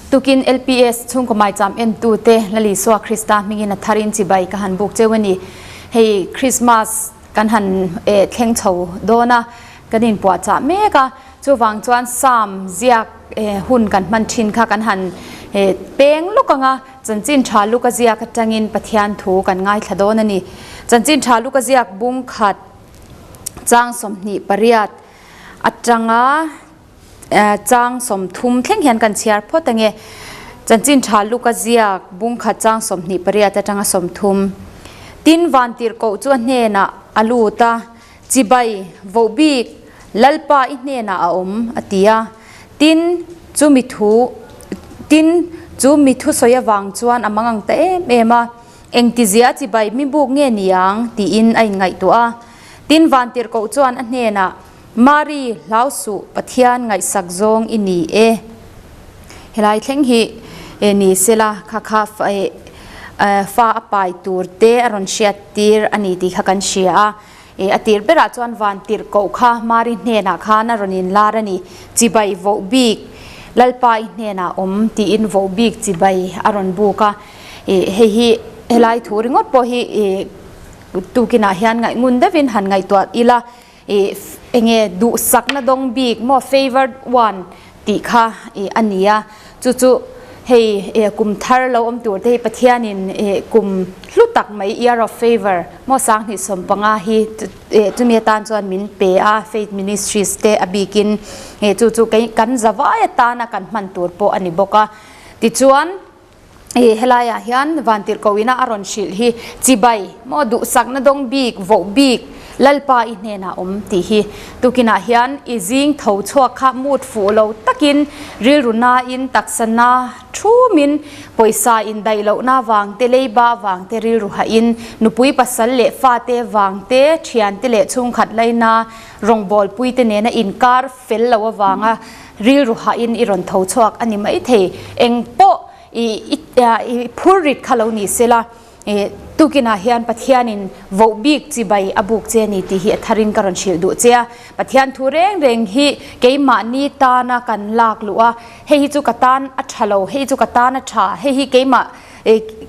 Tukin LPS chhungkaw maicham entute Lalisua Krista hmingin a tharin chibai ka han buk cheu a ni. Hei Krismas kan han thleng chho dawn a, kan inpuahchah mek a, chuvang chuan Psalm ziak hun kan hman thin kha kan han peng lawk ang a, Chanchin tha luka ziak atangin Pathian thu kan ngaithla dawn a ni. Chanchin tha luka ziak bung khat chang 28 atanga chang 30 thleng hian kan chhiar phawt ange. Chanchin tha luka ziak bung khat chang 28 atanga 30. Tin vantirhkoh chu a hnenah a lut a, Chibai, vohbik, Lalpa i hnenah a awm, a ti a. Tin, chu mi thu, tin, chu mi thusawi avang chuan a mangang ta em em a, Engtizia chibai mi buk nge ni ang? tiin a inngaihtuah a. Tin, vantirhkoh chuan a hnenah, Mari, hlau suh, Pathian ngaihsak zawng i ni e. Helai thleng hi ni sela, kha kha fa a pai tur te a rawn hriat tir a ni tih kha kan hria a. A tir berah chuan van tirhkoh kha Mari hnenah khan a rawn inlar a ni. Chibai voh bik, Lalpa i hnenah awm tiin voh bik chibai a rawn buk a. Hei hi helai thu ringawt pawh hi tukinah hian ngaih ngun deuhin han ngaihtuah ila. Enge duhsakna dawng bik maw favoured one tih kha a ni a, chu chu hei kum thar lo awm tur te hi Pathianin kum hlu tak mai year of favour maw 2015 hi chumi atan chuan min pe a, Faith Ministries te a bikin chu chu kan zavai atana kan hman tur pawh a ni bawk a. Tichuan helaiah hian vantirhkoh ina a rawn hrilh hi chibai maw duhsakna dawng bik voh bik Lalpa i hnenah awm tih hi tukinah hian i zing tho chhuak kha mut fuh lo takin rilru nain taksa na thumin pawisa indaih lohna vang te leiba vang te rilru hahin nupui pasal leh fate vang te thiante leh chhungkhat laina rawngbawlpui te nena inkar fel lo avanga Rilru hahin i rawn tho chhuak a ni maithei. Eng pawh i i phur rit kha lo ni sela, tukinah hian Pathianin voh bik chibai a buk che a ni tih hi a tharin ka rawn hrilh duh che a. Pathian thu reng reng hi keimahni tana kan lak luh a, hei hi chu ka tan a tha lo, hei chu ka tan a tha, hei hi keimah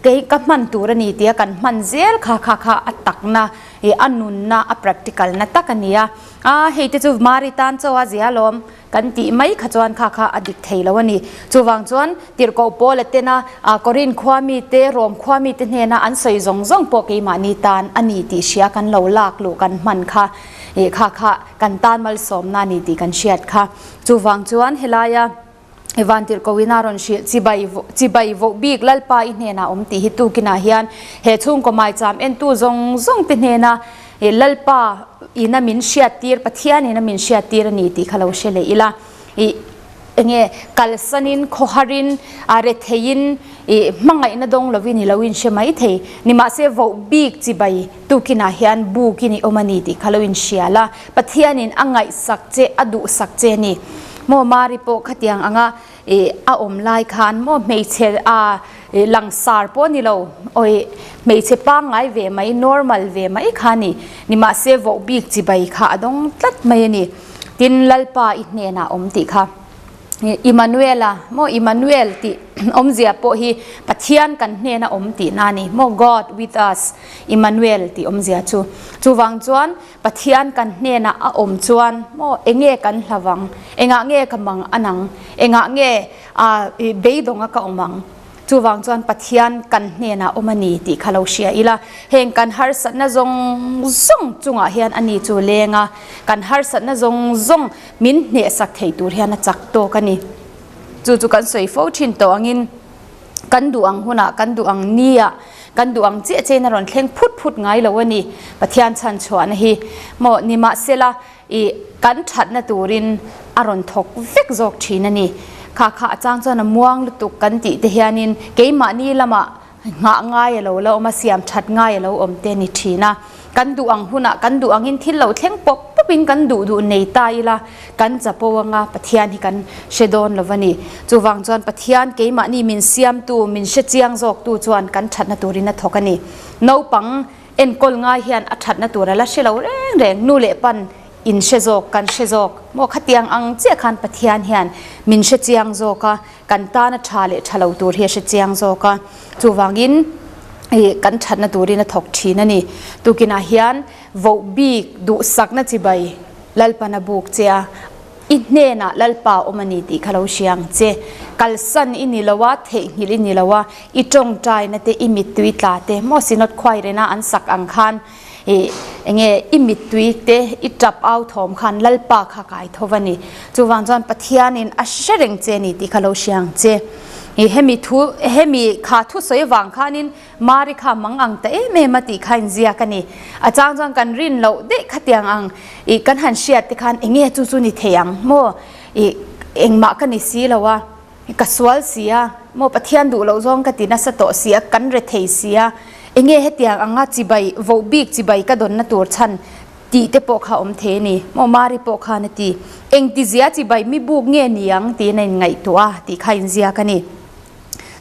kei ka hman tur a ni tia kan hman zel kha kha kha a takna, a nunna, a practical na tak a ni a. A, hei te chu Mari tan chaw a zia alawm kan tih mai kha chuan kha kha a dik thei lo a ni. Chuvang chuan Tirhkoh Paula tena Korin khua mite, Rom khua mite hnena an sawi zawng zawng pawh keimahni tan a ni tih hria kan lo lak luh kan hman kha, ih kha kha kan tan malsawmna a ni tih kan hriat kha. Chuvang chuan helaia Vantirhkohin a rawn hrilh chibai chibai voh bik Lalpa i hnenah awm tih hi tukinah hian he chhungkaw maicham entu zawng zawng te hnena Lalpa ina min hriattir Pathian ina min hriattir a ni tih kha lo hre leh ila. Ih enge kalsanin khawharin a retheiin ih hmangaihna dawng lovin i lo inhre mai thei. Nimahse voh bik chibai tukinah hian bukin i awm a ni tih kha lo inhria la. Pathianin a ngaihsak che a duhsak che a ni. Maw Mari pawh khatiang anga ih a awm lai khan maw hmeichhe a langsar pawh ni lo awi hmeichhe pangngai ve mai normal ve mai kha a ni. Nimahse voh bik chibai kha a dawng tlat mai a ni. Tin Lalpa i hnenah awm tih kha Immanuela maw Immanuel tih awmzia pawh hi Pathian kan hnena awm tihna a ni maw God with us Immanuel tih awmzia chu. Chuvang chuan Pathian kan hnenah a awm chuan maw enge kan hlavang, engah nge ka mang anang, engah nge a beidawnga ka awm ang? Chuvang chuan Pathian kan hnenah awm a ni tih kha lo hria ila, heng kan harsatna zawng zawng chungah hian a ni chu leng a, kan harsatna zawng zawng min hnehsak thei tur hian a chak tawk a ni. Chu chu kan sawi fo thin tawh angin kan duh ang hunah, kan duh ang niah, kan duh ang chiah chiahin a rawn thleng phut phut ngai lo a ni. Pathian chhan chhuahna hi maw nimahsela i kan thatna turin a rawn thawk vek zawk thin a ni. Kha kha a chang chuan a muang lutuk kan tih te hianin keimahni lamah nghah ngai a lo la awm a, siam that ngai a lo awm te a ni thin a. Kan duh ang hunah kan duh angin thil lo thleng pawp pawpin kan duh duh nei ta ila kan chapo anga Pathian hi kan hre dawn lo a ni. Chuvang chuan Pathian keimahni min siamtu, min hre chiang zawktu chuan kan thatna turin a thawk a ni. Naupang enkawl ngai hian a thatna tur a la hre lo reng reng. Nu leh pan. in hre zawk, kan hre zawk maw? Khatiang ang chiah khan Pathian hian min hre chiang zawk a, kan tana tha leh tha lo tur hi a hre chiang zawk a, chuvangin ih kan thatna turin a thawk thin a ni. Tukinah hian voh bik duhsakna chibai Lalpan a buk che a, i hnenah Lalpa awm a ni tih kha lo hria ang che. Kalsan i ni lo a, theihnghilh i ni lo a, i tawngtaina te, i mittui tla te, maw Synod khuairena an sak ang khan ih enge i mittui te, i tap au thawm khan Lalpa kha kai tho va ni. Chuvang chuan Pathianin a hre reng che a ni tih kha lo hria ang che. Ih hemi thu, hemi kha thusawi avang khanin Mari kha mang ang ta em em a tih kha inziak a ni. A chang chuan kan rin loh daih khatiang ang ih kan han hriat te khan enge chu chu ni thei ang maw ih engmah ka ni si lo a, ka sual si a maw Pathian duh loh zawng ka ti nasa tawh si a, kan re thei si a, enge hetiang anga chibai voh bik chibai ka dawnna tur chhan tih te pawh kha awm thei a ni maw Mari pawh khan a ti. Engtizia chibai mi buk nge ni ang tiin a inngaihtuah a tih kha inziak a ni.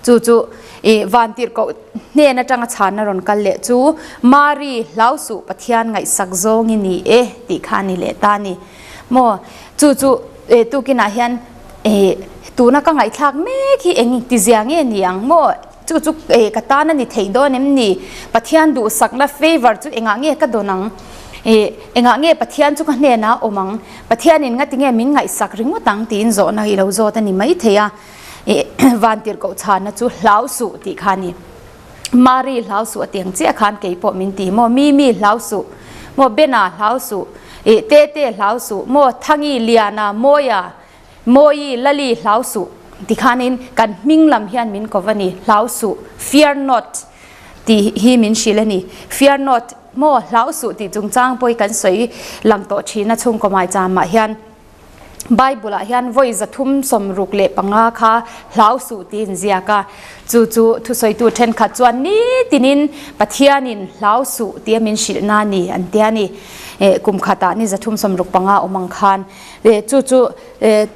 Chu chu i vantirhkoh hnen atanga chhanna rawn kal leh chu Mari hlau suh Pathian ngaihsak zawng i ni e tih kha a ni leh ta a ni. Maw chu chu e tukinah hian e tuna ka ngaihthlak mek hi eng tizia nge ni ang maw chu chu e ka tan a ni theih dawn em ni Pathian duhsakna favour chu engah nge ka dawn ang e engah nge Pathian chu ka hnenah awm ang Pathianin ngatinge min ngaihsak ringawt ang tiin zawhna i lo zawt a ni maithei a. Vantirhkoh chhanna chu hlau suh tih kha a ni. Mari hlau suh a tiang chiah khan kei pawh min ti maw? Mimi hlau suh maw? Bena hlau suh, Tete hlau suh maw? Thangi, Liana, Mawia, Mawi, Lali hlau suh ti khanin kan hming lam hian min ko va ni. Hlau suh, fear not tih hi min hrilh a ni. Fear not maw? Hlau suh tih chungchang pawh hi kan sawi lang tawh thin a chhungkaw maicham-ah hian. Bible-ah hian vawi 365 kha hlau suh tiin ziak a, chu chu thusawitu thenkhat chuan nitinin Pathianin hlau suh tia min hrilhna a ni an ti a ni. Kum khatah ni 365 awm ang khan chu chu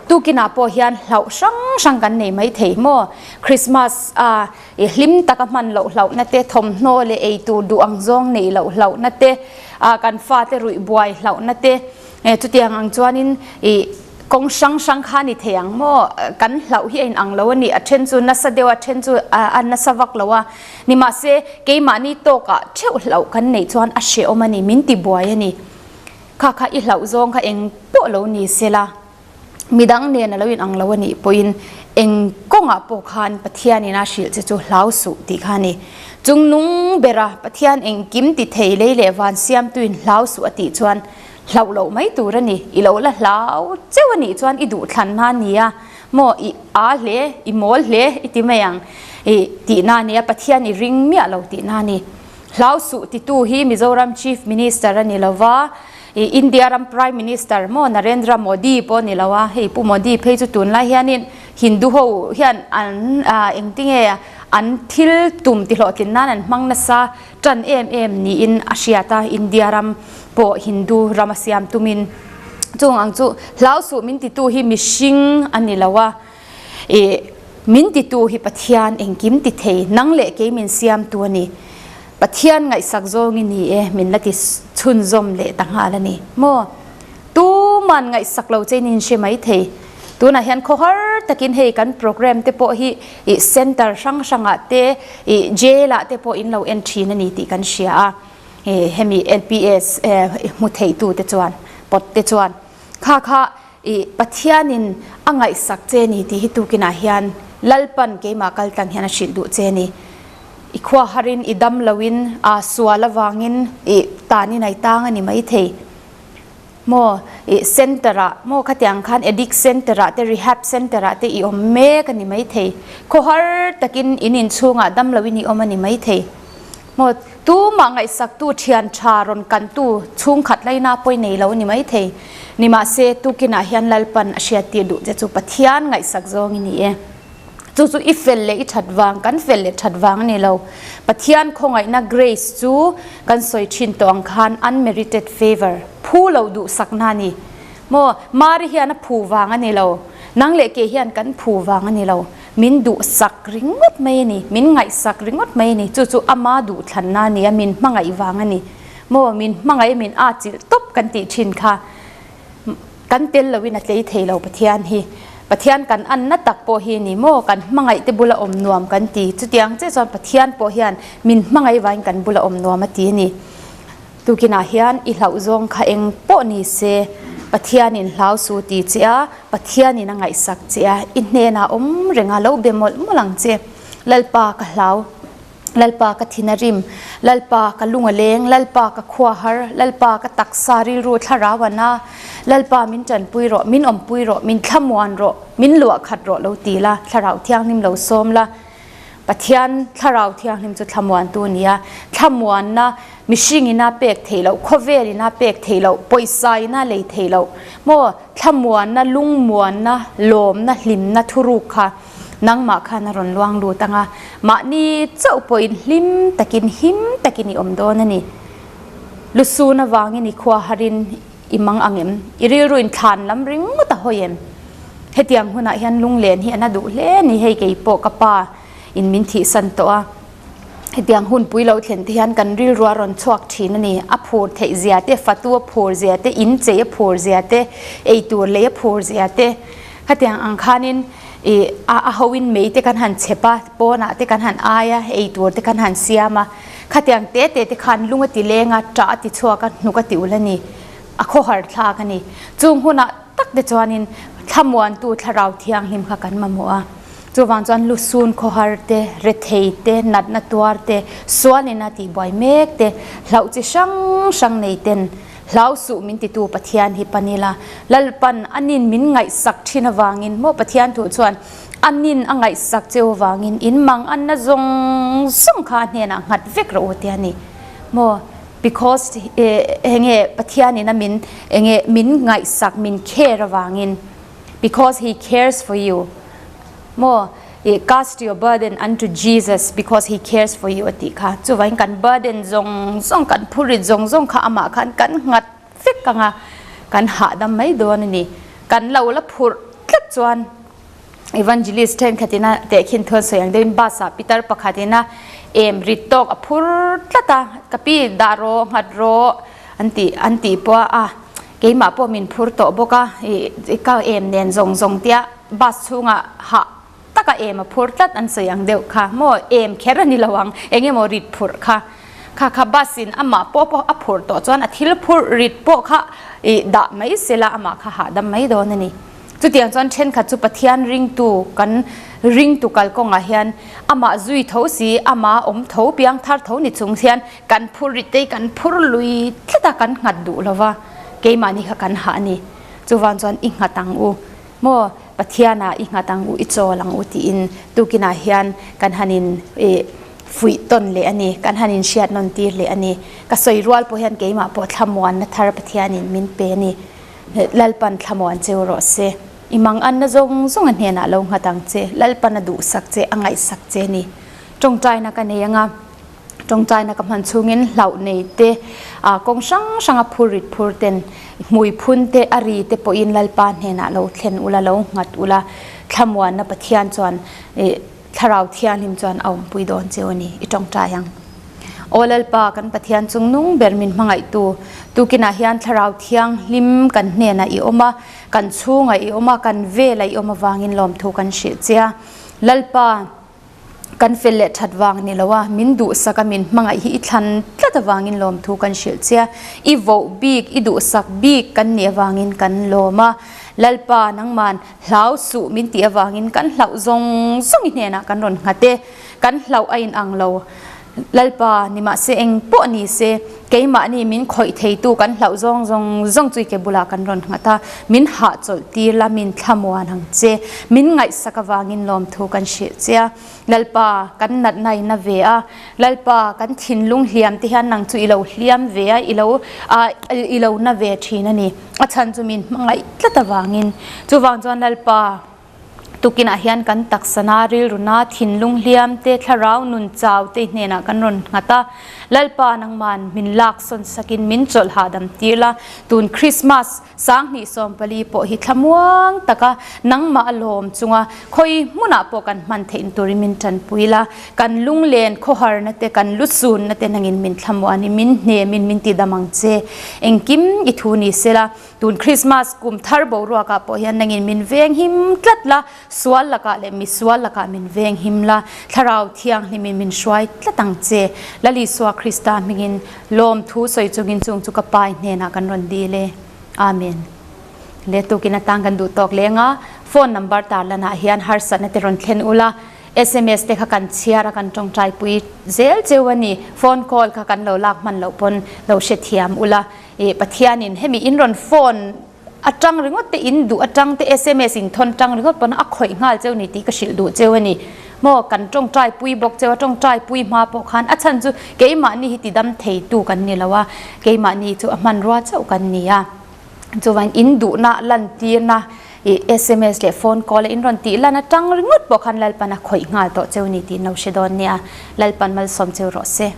tukinah pawh hian hlauh hrang hrang kan nei mai thei maw? Christmas a hlim taka hman loh hlauhna te, thawmhnaw leh eitur duh ang zawng neih loh hlauhna te, kan fate ruih buai hlauhna te, E chutiang ang chuanin i kawng hrang hrang kha ni thei ang maw? Kan hlauh hi a inang lo a ni. A then chu nasa deuh a, then chu a nasa vak lo a. Nimahse, keimahni tawkah theuh hlauh kan neih chuan a hrehawm a ni, min ti buai a ni. Kha kha i hlauh zawng kha eng pawh lo ni sela. Midang nen a lo inang lo a nih pawhin eng kawngah pawh khan Pathianin a hrilh che chu hlau suh tih kha a ni. Chung nung bera Pathian engkim ti thei lei leh van siamtuin hlau suh a tih chuan hlauh loh mai tur a ni. I lo la hlau cheu a nih chuan i duhthlanna a ni a, maw i aa hle, i mawl hle i ti mai ang i tihna a ni a, Pathian i ring miah lo tihna a ni. Hlau suh titu hi Mizoram Chief Minister a ni lova, i India ram Prime Minister maw Narendra Modi pawh a ni lo a, hei Pu Modi phei chu tunlai hianin Hindu ho hian an engtinge an thil tum tihlawhtlin nan an hmang nasa tan em em niin a hriat a, India ram pawh Hindu ram a siam tumin chung ang chu hlau suh min titu hi mihring a ni lo a. I min titu hi Pathian engkim ti thei, nang leh kei min siamtu a ni. Pathian ngaihsak zawng i ni e, min la ti chhunzawm leh ta nghal a ni. Maw? Tuman ngaihsak lo chein in hre mai thei. Tunah hian khawhar takin hei kan program te pawh hi i center hrang hrangah te, i jail ah te pawh in lo en thin a ni tih kan hria a. Hemi LPS hmu theitu te chuan, pawt te chuan kha kha I Pathianin a ngaihsak che ni tih hi tukinah hian Lalpan keimah kal tlang hian a hrilh duh che ni. I khua harin i dam loin a sual avangin i tanin a i tang a ni maithei. Maw i center ah maw khatiang khan addict center ah te rehab center ah te i awm mek a ni maithei. Khawhar takin in inchhungah dam loin i awm a ni maithei. Maw, tumah ngaihsaktu thian tha rawn kantu chhungkhat laina pawi nei lo ni maithei. Nimahse, tukinah hian Lalpan a hriattir duh che chu Pathian ngaihsak zawng i ni e. Chu chu i fel leh i that vang, kan fel leh that vang a ni lo. Pathian khawngaihna, grace, chu kan sawi thin tawh ang khan unmerited favour, phu lo duhsakna a ni. Maw, Mari hian a phu vang a ni lo. Nang leh kei hian kan phu vang a ni lo. Min duhsak ringawt mai a ni, min ngaihsak ringawt mai a ni, chu chu ama duhthlanna a ni a, min hmangaih vang a ni. Maw, min hmangaih a min â chilh tawp kan tih thin kha. Kan tel loin a tlei thei lo Pathian hi. Pathian kan anna tak pawh hi ni maw? Kan hmangaih te bula awm nuam kan ti. Chutiang chiah chuan Pathian pawh hian min hmangaih vangin kan bula awm nuam a ti a ni. Tukinah hian i hlauh zawng kha eng pawh ni se, Pathianin hlau su ti che a, Pathianin a ngaihsak che a, i hnenah awm reng a, lo be mawlh mawlh ang che. Lalpa ka hlau, Lalpa ka thin a rim, Lalpa ka lung a leng, Lalpa ka khua har, Lalpa ka taksa rilru thlarau a na, Lalpa min tanpui rawh, min awmpui rawh, min thlamuan rawh, min luah khat rawh lo ti la, Thlarau Thianghlim lo sawm la. Pathian Thlarau Thianghlim chu thlamuantu a ni a, thlamuanna mihring ina pek theih loh, khawvel ina pek theih loh, pawisa ina lei theih loh maw, thlamuanna, lungmuanna, lawmna, hlimna thuruk kha nangmah khan a rawn luang lut ang a, mahni chauh pawhin hlim takin, him takin i awm dawn a ni. Lusun avangin i khua harin i mang ang em? I rilruin thlan lam ringawt a hawi em? Hetiang hunah hian lunglen hi a na duh hle a ni, hei kei pawh ka pa in min thihsan tawh a, hetiang hun pui lo thlen te hian kan rilru a rawn chhuak thin a ni, a phur theih zia te, fatu a phur zia te, in chei a phur zia te, eitur lei a phur zia te, khatiang ang khanin ih a ho in mei te kan han chep a, pawnah te kan han ai a, eitur te kan han siam a, khatiang te te te khan lung a ti leng a, ṭah a ti chhuak a, hnuk a ti ulh a ni, a khawhar thlak a ni, chung hunah. Tak te chuanin thlamuantu thlarau thianghlim kha kan mamawh a, chuvang chuan lusun khawhar te, rethei te, natna tuar te, sualin a tihbuai mek te, hlauh chi hrang hrang nei ten hlau suh min titu Pathian hi pan ila, Lalpan anin min ngaihsak thin avangin maw Pathian thu chuan anin a ngaihsak cheu avangin in mang anna zawng zawng kha a hnenah nghat vek rawh u tia ni maw. Because enge Pathianin a min enge min ngaihsak min care avangin because he cares for you maw i cast your burden unto Jesus because he cares for you a tih kha chuvangin kan burden zawng zawng kan phurit zawng zawng kha amah khan kan nghat vek anga kan hahdam mai dawn a ni kan lo la phurh tlat chuan Evangelist thenkhatin a tehkhin thuan sawi ang deuhin bus ah pitar pakhatin a em rit tawk a phur tlat a, ka pi dah rawh nghat rawh an tih an tih pawh a keimah pawh min phur tawh bawk a ih ka em nen zawng zawng tia bus chhungah hah taka em a phur tlat an sawi ang deuh kha maw em kher a ni lo ang eng emaw rit phurh kha kha kha bus in amah pawh pawh a phurh tawh chuan a thil phurh rit pawh kha ih dah mai sela amah kha hahdam mai dawn a ni. Chutiang chuan thenkhat chu Pathian ringtu kan ringtu kalkawngah hian amah zui tho si, amah awm tho, piangthar tho ni chung hian kan phur rit te hi kan phur lui tlat a, kan nghat duh lo va, keimahni kha kan hah a ni. Chuvang chuan i nghat ang u maw, Pathianah i nghat ang u, i chawl ang u tiin tukinah hian kan han in fuih tawn leh a ni, kan han in hriat nawn tir leh a ni. Ka sawi rual pawh hian keimah pawh thlamuanna thar Pathianin min pe a ni. Lalpan thlamuan cheu rawh se. I mang anna zawng zawng a hnenah lo nghat ang che. Lalpan a duhsak che, a ngaihsak che ni. Tawngtaina ka nei anga, tawngtaina ka hman chhungin hlauh nei te, kawng hrang hranga phur rit phur ten, hmui phun te, a ri te pawhin Lalpa hnenah lo thlen ula, lo nghat ula, thlamuanna Pathian chuan Thlarau Thianghlim chuan a awmpui dawn cheu a ni, i tawngtai ang. Aw Lalpa, kan Pathian chung nung ber min hmangaihtu, tukinah hian Thlarau Thianghlim kan hnenah i awm a, kan chhungah i awm a, kan velah i awm avangin lawmthu kan hrilh che a. Lalpa, kan fel leh that vang ni lo a, min duhsak a, min hmangaih hi i thlan tlat avangin lawmthu kan hrilh che a. I voh bik, i duhsak bik kan nih avangin kan lawm a. Lalpa, nangman Hlau suh min tih avangin kan hlauh zawng zawng i hnenah kan rawn nghat e, kan hlauh a inang lo. Lalpa, nimahse eng pawh ni se, keimahni min khawih theitu kan hlauh zawng zawng zawng chu i ke bulah kan rawn nghat a, min hahchawlh tir la, min thlamuan ang che. Min ngaihsak avangin lawmthu kan hrilh che a. Lalpa, kan natna in a ve a, Lalpa, kan thinlung hliam te hian nang chu i lo hliam ve a, i lo i lo na ve thin a ni. A chhan chu min hmangaih tlat avangin. Chuvang chuan Lalpa, Tukinah hian kan taksana, rilruna, thinlung hliam te, thlarau nun chau te hnenah kan rawn nghat a. Lalpa nangman min lak sawn sakin min chawlh hahdam tir la. Tun Krismas 2014 pawh hi thlamuang taka nangmah a lawm chunga khawi hmunah pawh kan hman theih turin min tanpui la. Kan lunglen khawharna te, kan lusunna te nangin min thlamuanin min hnemin min tidam ang che. Engkim i thu ni sela. Tun Krismas kum thar boruakah pawh hian nangin min veng him tlat la, sual lakah leh misual lakah min veng him la, Thlarau Thianghlimin min hruai tlat ang che. Lal Isua Krista hmingin lawmthu sawi chungin chung chu ka pai hnenah kan rawn dil e. Amen. Le tukin atang kan duh tawk leng a, phone number tarlanah hian harsatna te rawn thlen ula, Sms te kha kan chhiar a kan tawngtai pui zel cheu a ni. Phone call kha kan lo lak hman loh pawn lo hrethiam ula. Ih Pathianin hemi in rawn phone atang ringawt te in duh atang te sms in thawn tang ringawt pawn a khawih nghal cheu ni tih ka hrilh duh cheu a ni. Maw kan tawngtai pui bawk cheu a tawngtai pui hma pawh khan a chhan chu keimahni hi tidam thei tu kan ni lo a, keimahni chu a hmanrua chauh kan ni a. Chuvain in duhna lantirna ih sms leh phone call a in rawn tih lan atang ringawt pawh khan Lalpan a khawih nghal tawh cheu ni tih in lo hre dawn nia. Lalpan malsawm cheu rawh se.